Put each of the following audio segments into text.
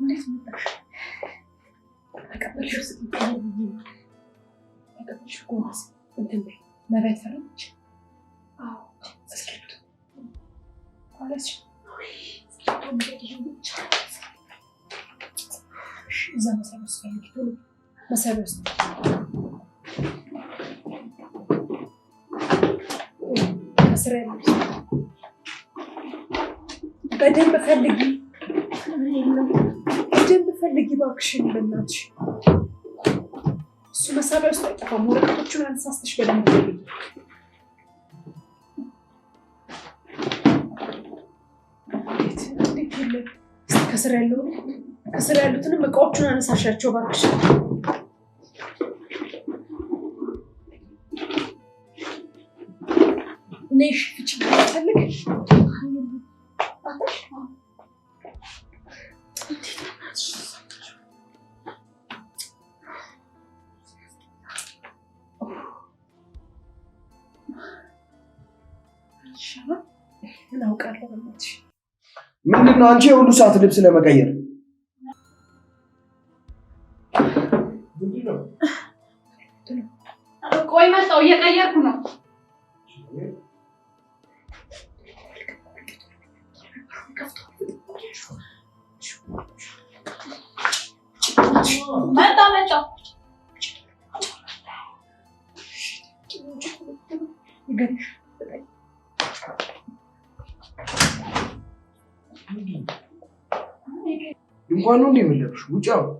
እንዴት መጣሽ? ተቀበልሽው? ተቀበልሽው? ጎበዝ። እንትን በይ፣ መብራት ፈረመች? አዎ። እስክሪብቶ አለች። እስክሪብቶ ብቻ እዛ መሳቢያ ውስጥ ፈልጊ፣ ቶሎ መሳቢያ ውስጥ፣ ከስራ ያለው በደንብ ፈልጊ፣ በደንብ ፈልጊ እባክሽን፣ በእናትሽ እሱ መሳቢያ ውስጥ አይጠፋም። ወረቀቶቹን አንሳስተሽ በደንብ ፈልጊ። እንዴት እንዴት የለም? እስኪ ከስር ያለውን፣ ከስር ያሉትንም እቃዎቹን አነሳሻቸው እባክሽ። ነይ እሺ፣ ፍቺ ፈልግ። እናውቃለሁ በእናትሽ። ምንድን ነው አንቺ የሁሉ ሰዓት ልብስ ለመቀየር? ቆይ መጣሁ፣ እየቀየርኩ ነው። መጣሁ መጣሁ። ድንኳን ነው እንደ የምንለብሽ? ውጭ አሁን።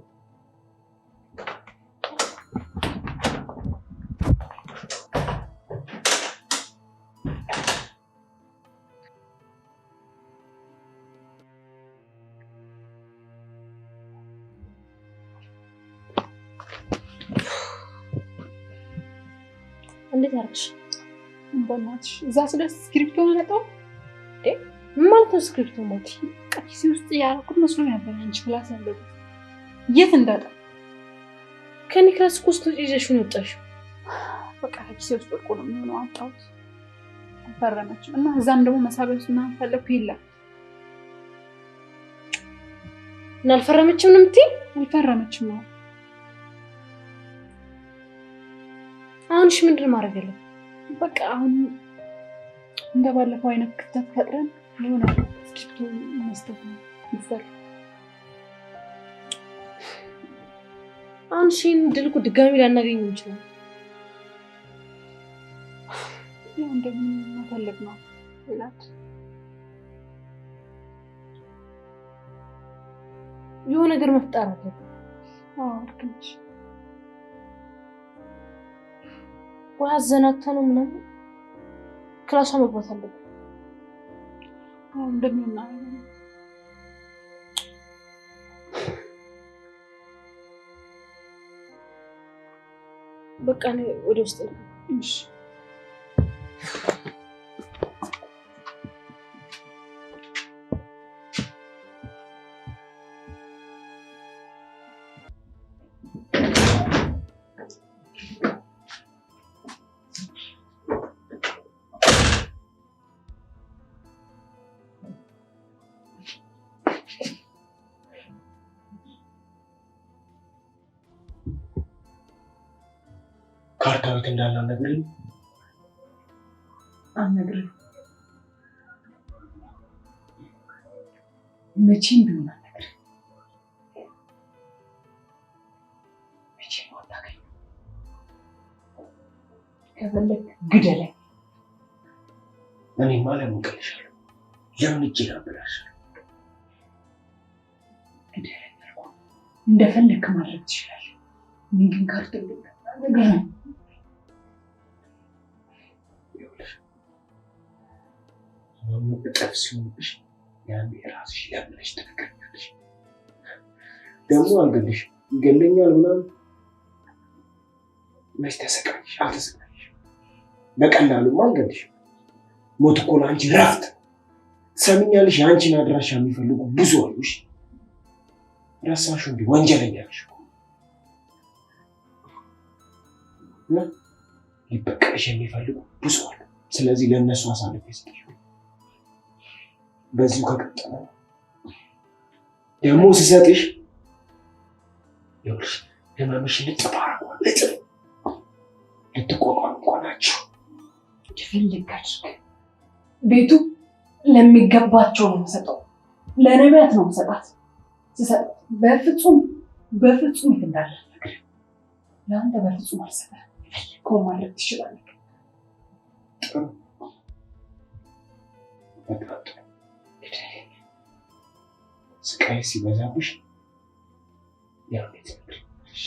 እንዴት አደረግሽ? በእናትሽ እዛ ስደርስ እስክሪብቶ መጣሁ። ምን ማለት ነው እስክሪብቶ ማለት? ኪሴ ውስጥ ያደረኩት መስሎ ነበር። አንቺ class ያለበት የት እንዳጣ ከኔ class እኮ ስትወጪ ይዘሽው ነው የወጣሽው። በቃ ከኪሴ ውስጥ ወድቆ ነው የሚሆነው። አጣሁት። አልፈረመችም እና እዛም ደግሞ መሳቢያ ውስጥ ምናምን ፈለኩ፣ የለም። እና አልፈረመችም ነው የምትይኝ? አልፈረመችም ነው። አሁን እሺ ምንድን ነው ማድረግ ያለብን? በቃ አሁን እንደ ባለፈው አይነት ክፍተት ፈጥረን የሆነ እስክሪብቶ መስጠት ነው ይፈር። አሁን እሺ ይሄን እድል እኮ ድጋሚ ላናገኘው እንችላለን። ያው እንደምን መፈለግ ነው ይላል። የሆነ ነገር መፍጠር አለብን። አዎ ልክ ነሽ። ወይ አዘናግታ ነው ምናምን ክላሷ መግባት አለብን። አዎ እንደምን እናደርጋለን። በቃ እኔ ወደ ውስጥ ልግባ። እሺ። ካርታ ቤት እንዳለ አልነግርህም? አልነግርህም። መቼም ቢሆን አልነግርህም። መቼም አታገኝም። ከፈለክ ግደለኝ። እኔማ ለምን እገልሻለሁ? ለምን እጄን አበላሻለሁ? ግደለኝ አልኩህ። እንደፈለክ ማድረግ ትችላለህ። እኔ ግን ካርታ እንዳለ አልነግርህም። ይኸውልሽ ህመሙ እጥፍ ሲሆንብሽ ያኔ ራስሽ ለምነሽ ትነግሪኛለሽ። ደግሞ አልገልሽም፣ ይገለኛል ምናምን መች ተሰቃይሽ? አልተሰቃይሽም። በቀላሉማ አልገልሽም። ሞት እኮ ለአንቺ ረፍት። ትሰሚኛለሽ? የአንቺን አድራሻ የሚፈልጉ ብዙ አሉ። እሺ ረሳሽው እንዴ? ወንጀለኛ ነሽ እኮ። እና ሊበቀልሽ የሚፈልጉ ብዙ አሉ። ስለዚህ ለእነሱ አሳልፌ እሰጥሻለሁ። በዚሁ ከቀጠለ ደግሞ ስሰጥሽ ይኸውልሽ ህመምሽን እጥፍ አደርገዋለሁ። እጥፍ ልትቋቋም እንኳን አትችይም። የፈለግ አድርግ። ቤቱ ለሚገባቸው ነው የምሰጠው። ለነቢያት ነው የምሰጣት። ስሰጣት በፍጹም በፍጹም የት እንዳለ አልነግርህም። ለአንተ በፍጹም አልሰጠህም። የፈለግከውን ማድረግ ትችላለህ። ጥሩ፣ በጣም ጥሩ። ስቃይ ሲበዛብሽ ያው እኔ ትነግሪኛለሽ።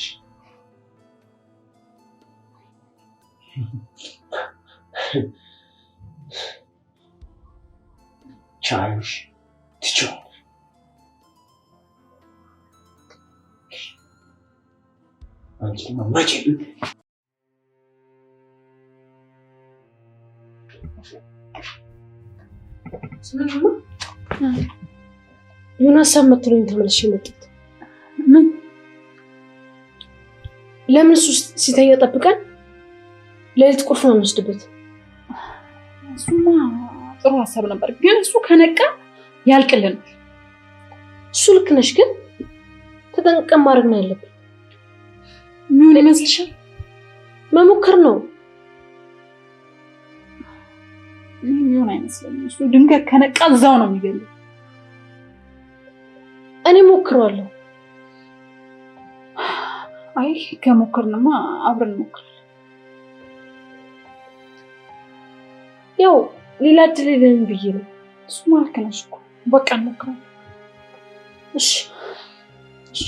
ቻዩሽ፣ ትችዋለሽ። አንቺማ መቼም ስምንማ የሆነ ሀሳብ መጥቶልኝ ተመልሼ የመጣሁት። ምን? ለምን እሱ ሲተኛ ጠብቀን ሌሊት ቁልፉን አንወስድበት? እሱማ ጥሩ ሀሳብ ነበር፣ ግን እሱ ከነቃ ያልቅልናል። እሱ ልክ ነሽ፣ ግን ተጠንቅቀን ማድረግ ነው ያለብን። የሚሆን ይመስልሻል? መሞከር ነው። እኔ የሚሆን አይመስለኝም። እሱ ድንገት ከነቃ እዛው ነው የሚገለው። እኔ ሞክረዋለሁ። አይ ከሞከርንማ አብረን እንሞክራለን። ያው ሌላ እድል የለንም ብዬ ነው። እሱማ ልክ ነሽ እኮ። በቃ እንሞክራለን። እሺ እሺ፣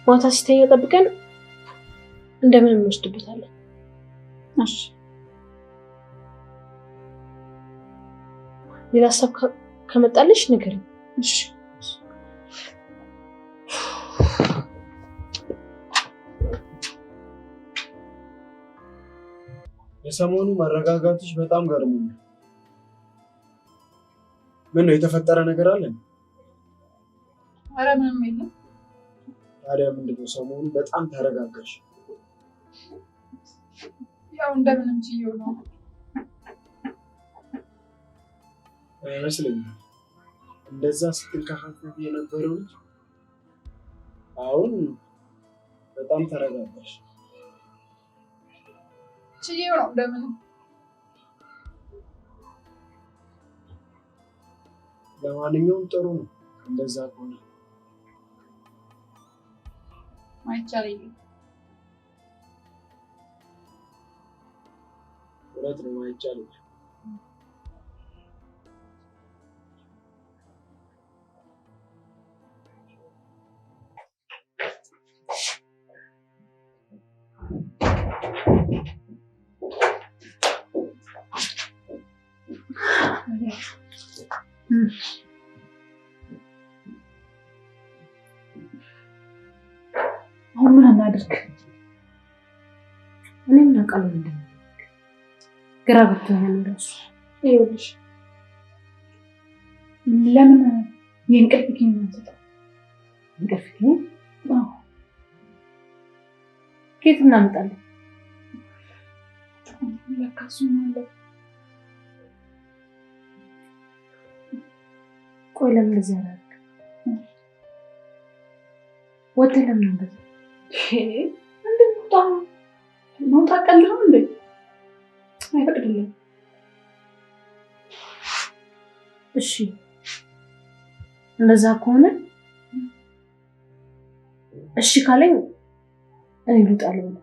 ማታ ሲተኛ ጠብቀን እንደምንም እንወስድበታለን። እሺ። ሌላ ሀሳብ ከመጣልሽ ንገሪኝ። እሺ። የሰሞኑ መረጋጋትሽ በጣም ገርሞኛል። ምን ነው የተፈጠረ ነገር አለ? ኧረ ምንም የለም። ታዲያ ምንድን ነው ሰሞኑ በጣም ተረጋጋሽ? ያው እንደምንም ችዬው ነው። አይመስለኝም። እንደዛ ስትንከፋከፊ የነበረው ልጅ አሁን በጣም ተረጋጋሽ። ችዬው ነው እንደምንም። ለማንኛውም ጥሩ ነው እንደዛ ከሆነ። ማይቻል የለም። እውነት ነው ማይቻል የለም። አሁን ምን እናድርግ? እኔ ምን አውቃለሁ እንደምናደርግ፣ ግራ ገብቶኛል እራሱ። ይኸውልሽ ለምን የእንቅልፍ ኪኒን አንሰጠው? እንቅልፍ ኪኒን አዎ። ከየት እናመጣለን? ለካ እሱማ አለ። ቆይ ለምን እንደዚህ አላደርግም? ወጥተን ለምን አንገዛም? እንድንወጣ መውጣት ቀልድ ነው እንዴ? አይፈቅድልንም። እሺ እንደዛ ከሆነ እሺ ካለኝ እኔ ልውጣ ልበለው፣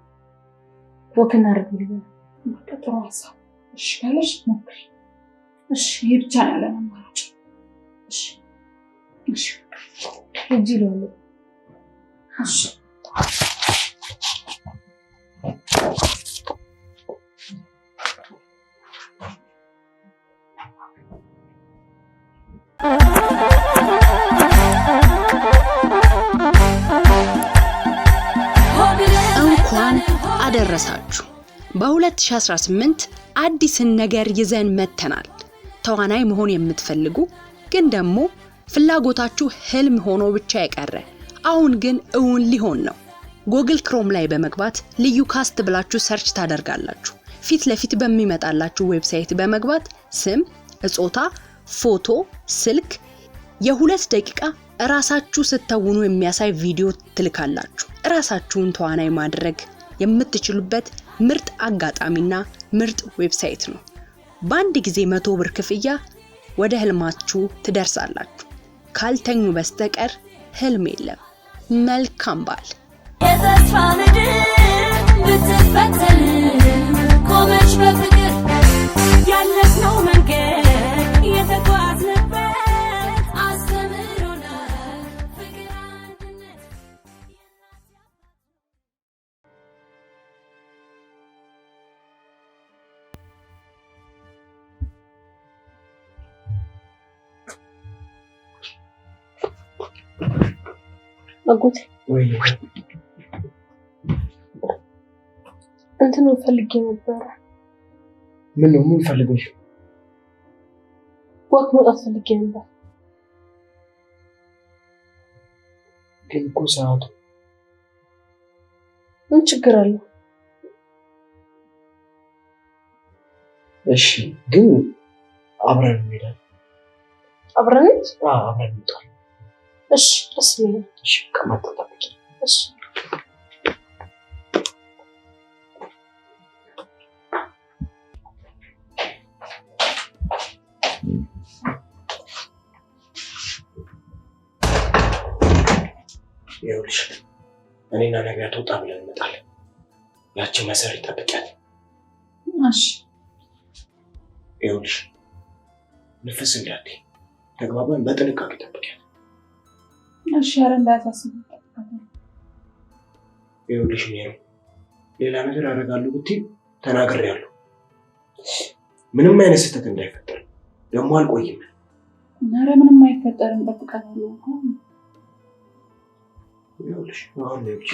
walk እናድርግ ልበለው። በቃ ጥሩ ሀሳብ። እሺ ካለሽ ሞክሪ። እሺ ይሄ ብቻ ነው ያለን አማራጭ። እሺ እሺ ሂጂ እለዋለሁ። እሺ። እንኳን አደረሳችሁ። በ2018 አዲስን ነገር ይዘን መጥተናል። ተዋናይ መሆን የምትፈልጉ ግን ደግሞ ፍላጎታችሁ ህልም ሆኖ ብቻ የቀረ አሁን ግን እውን ሊሆን ነው። Google Chrome ላይ በመግባት ልዩ Cast ብላችሁ search ታደርጋላችሁ። ፊት ለፊት በሚመጣላችሁ website በመግባት ስም፣ ጾታ፣ ፎቶ፣ ስልክ፣ የ2 ደቂቃ ራሳችሁ ስተውኑ የሚያሳይ ቪዲዮ ትልካላችሁ። ራሳችሁን ተዋናይ ማድረግ የምትችሉበት ምርጥ አጋጣሚና ምርጥ website ነው። በአንድ ጊዜ 100 ብር ክፍያ ወደ ህልማችሁ ትደርሳላችሁ። ካልተኙ በስተቀር ህልም የለም። መልካም በዓል። የተስፋ ምድር ብትፈተን ቆመች በፍቅር ያለፍነው መንገድ የተጓዝንበት አስተምሮናል ፍቅር አንድነት። አጎቴ ወይ እንትን ፈልጌ ነበረ። ምን ነው? ምን ፈልገሽ? Walk መውጣት ፈልጌ ነበር። ግን እኮ ሰዓቱ ምን ችግር አለው? እሺ፣ ግን አብረን እንሄዳለን። አብረን? አዎ፣ አብረን እንወጣለን። እሺ፣ ደስ ይለኛል። እሺ፣ ከመጣሁ ጠብቂ። እሺ። ይኸውልሽ እኔና ነቢያት ወጣ ብለን እንመጣለን። ያቺ መሰሪ ጠብቂያት። እሺ። ይኸውልሽ ንፍስ እንዳትይ፣ ተግባባን? በጥንቃቄ ጠብቂያት። እሺ። ኧረ እንዳያሳስብ እጠብቃታለሁ። ይኸውልሽ ሜሮ፣ ሌላ ነገር አደርጋለሁ ብትይ ተናግሬያለሁ። ምንም አይነት ስህተት እንዳይፈጠር ደግሞ አልቆይም። ኧረ ምንም አይፈጠርም፣ እጠብቃታለሁ እኮ። ይኸውልሽ አሁን ነው ይኸውልሽ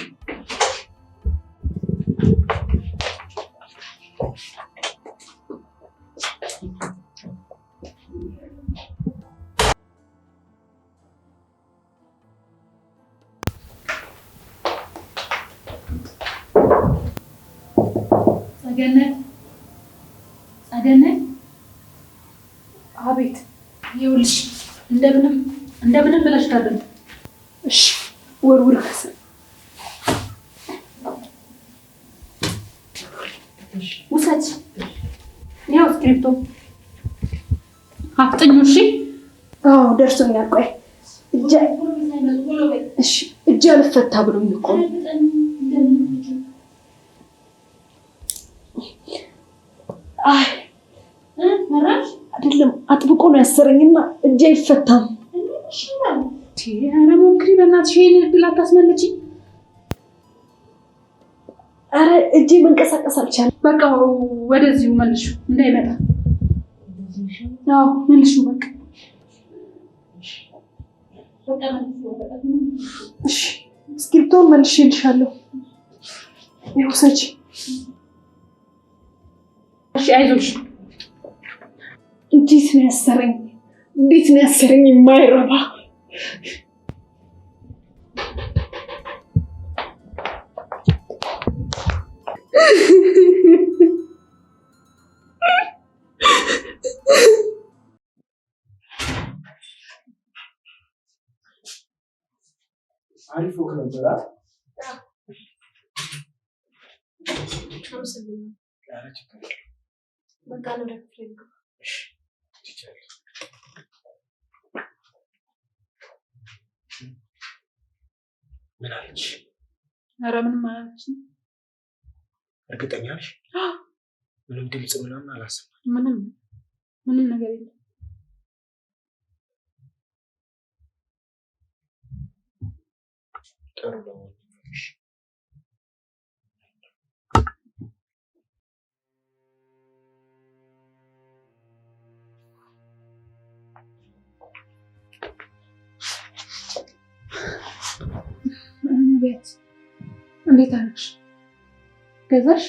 ጸገነት፣ ጸገነት። አቤት። ይኸውልሽ እንደምንም እንደምንም ብለሽ ታድን። እሺ፣ ወርውር ከስር ውሰጅ። ይኸው እስክሪብቶ አፍጥኙ። እሺ። አዎ ደርሶኛል። ቆይ እጄ እሺ፣ እጄ አልፈታ ብሎኝ እኮ ነው። አይ አይደለም፣ አጥብቆ ነው ያሰረኝና እጄ አይፈታም። ኧረ ሞክሪ በእናትሽ፣ ይሄንን እድል አታስመልጪ። ኧረ እጄ መንቀሳቀስ አልቻለም። በቃ ወደዚሁ መልሹ እንዳይመጣ። አዎ መልሹ በቃ። እሺ፣ እስክሪብቶውን መልሼልሻለሁ። ይኸው ውሰጂ። እሺ አይዞሽ። እንዴት ነው ያሰረኝ? እንዴት ነው ያሰረኝ? የማይረባ አሪፍ walk ነበር። ኧረ ችግር የለም። በቃ ወደ ክፍሌ ልግባ። እሺ፣ ትችያለሽ። ምን አለች? ኧረ ምንም አላለችም። እርግጠኛ ነሽ? ምንም ድምፅ ምናምን አላሰማም? ምንም ምንም ነገር የለም። ጥሩ ነው። እሺ። ቤት እንዴት አደረግሽ? ገዛሽ?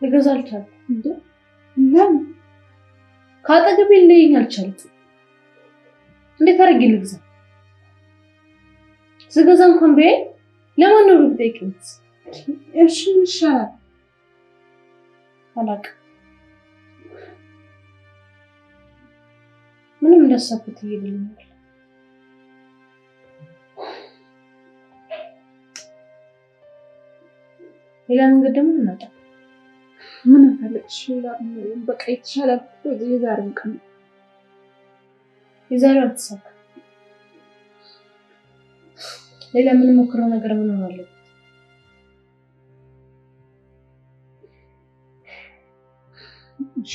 ልገዛ አልቻልኩም። እንዴ ለምን? ከአጠገቤ ሊለየኝ አልቻልኩም። እንዴት አድርጌ ልግዛ? ስገዛ እንኳን ቢያይ ለማን ነው ብጠይቅኝ? እሺ ምን ይሻላል? አላውቅም። ምንም እንዳሰብኩት እየሄደልኛል። ሌላ መንገድ ደግሞ እናጣ። ምን ፈለግሽ? በቃ የተሻለ የዛሬውን ቀን የዛሬው አልተሳካም። ሌላ የምንሞክረው ነገር መኖር አለበት። እሺ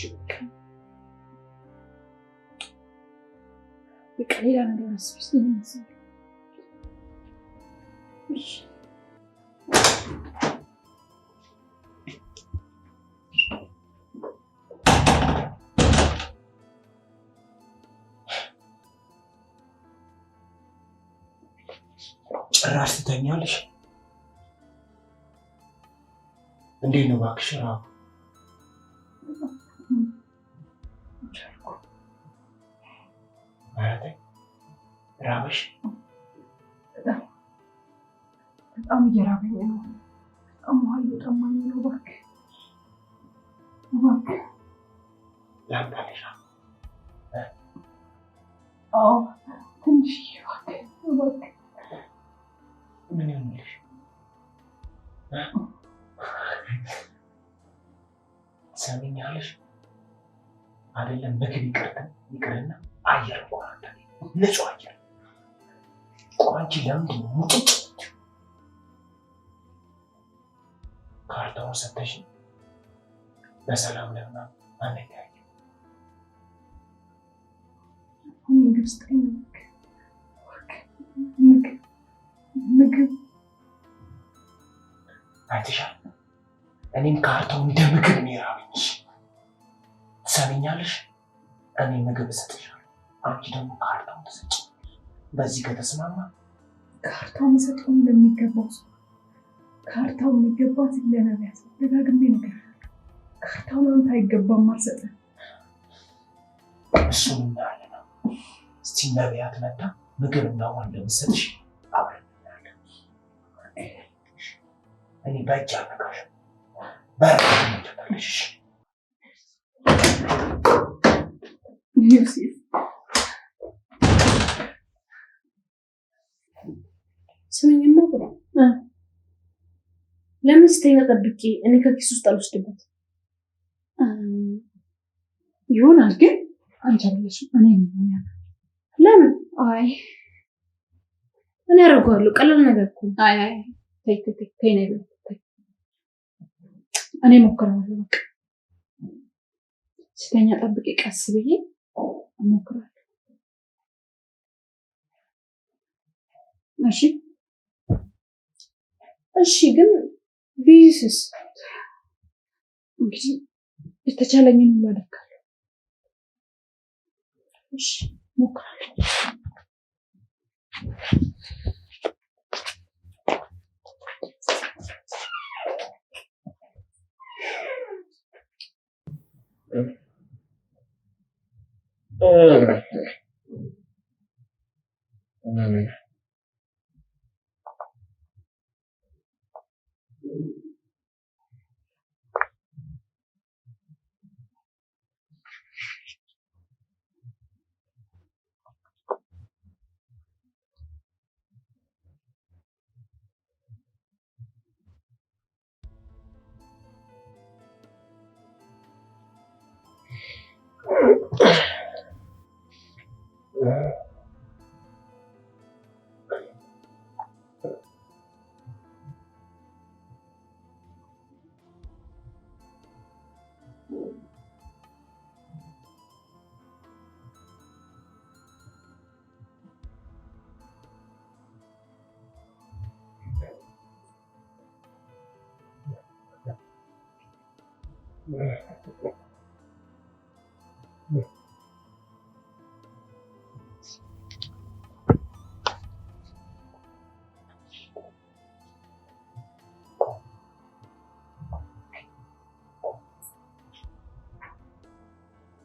በቃ ሌላ ነገር አስቢ እስኪ። እሺ ጭራሽ ትተኛለሽ? እንዴት ነው እባክሽ? ራቡ ኧረ ተይ፣ ራበሽ? በጣም እየራበኝ ነው። በጣም ውሃ እየጠማኝ ነው። እባክህ እባክህ። ላምጣልሽ? አዎ ትንሽዬ፣ እባክህ እባክህ። ምን ይሁንልሽ? ትሰሚኛለሽ? አይደለም ምግብ ይቅርና አየር እንኳን አታገኝም፣ ንጹህ አየር። ቆይ አንቺ ለምንድን ነው ሙጭጭ? ካርታውን ሰተሽኝ በሰላም ለምን አንለያይም? ምግብ ስጠኝ እባክህ፣ ምግብ ምግብ። አይተሻል? እኔም ካርታው እንደ ምግብ ነው የራበኝ። ትሰሚኛለሽ? እኔ ምግብ እሰጥሻለሁ፣ አንቺ ደግሞ ካርታውን ትሰጪኛለሽ። በዚህ ከተስማማ ካርታው የምሰጠው ለሚገባው ሰው፣ ካርታው የሚገባት ለነቢያት ደጋግሜ እነግርሃለሁ። ካርታውን አንተ አይገባም፣ አልሰጥህም። እሱን እናያለን። እስቲ ነቢያት መታ ምግብ እና ውሃ እንደምትሰጥሽ አብረን እናያለን። እኔ በእጅ አልነካሽም፣ በር ትመጫለሽ። ዮሴፍ ስምኝማ ብሎ ለምን ስተኛ ጠብቄ እኔ ከኪስ ውስጥ አልወስድበት? ይሆናል፣ ግን አንቺ አይደለሽም እኔ ነኝ። ለምን? አይ እኔ አደርገዋለሁ። ቀላል ነገር እኮ ነው። አይ አይ ተይ ተይ ተይ ተይ ነይ ተይ፣ እኔ እሞክረዋለሁ። በቃ ስተኛ ጠብቄ ቀስ ብዬ እሞክራለሁ። እሺ እሺ፣ ግን ቢይዝስ? እንግዲህ የተቻለኝን ሁሉ አደርጋለሁ። እሺ እሞክራለሁ።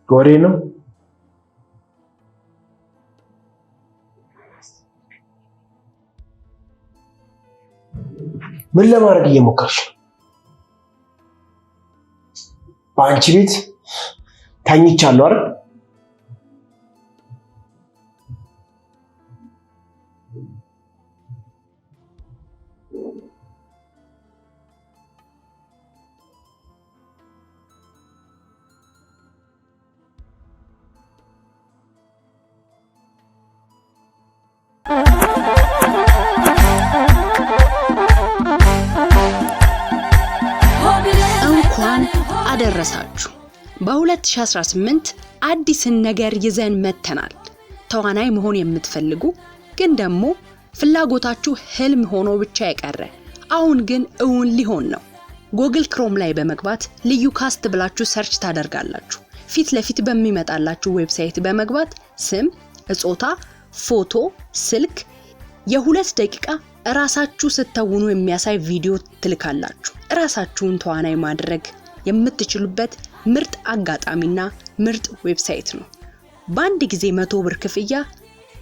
ወሬ ነው። ምን ለማድረግ እየሞከርሽ ነው? በአንቺ ቤት ተኝቻለሁ አይደል? አደረሳችሁ። በ2018 አዲስን ነገር ይዘን መጥተናል። ተዋናይ መሆን የምትፈልጉ ግን ደግሞ ፍላጎታችሁ ህልም ሆኖ ብቻ የቀረ አሁን ግን እውን ሊሆን ነው። Google Chrome ላይ በመግባት ልዩ Cast ብላችሁ search ታደርጋላችሁ። ፊት ለፊት በሚመጣላችሁ website በመግባት ስም፣ ጾታ፣ ፎቶ፣ ስልክ የ2 ደቂቃ እራሳችሁ ስትተውኑ የሚያሳይ ቪዲዮ ትልካላችሁ። እራሳችሁን ተዋናይ ማድረግ የምትችሉበት ምርጥ አጋጣሚና ምርጥ website ነው። በአንድ ጊዜ 100 ብር ክፍያ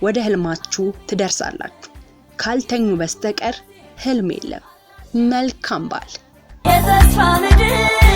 ወደ ህልማችሁ ትደርሳላችሁ። ካልተኙ በስተቀር ህልም የለም። መልካም በዓል። የተስፋ ምድር።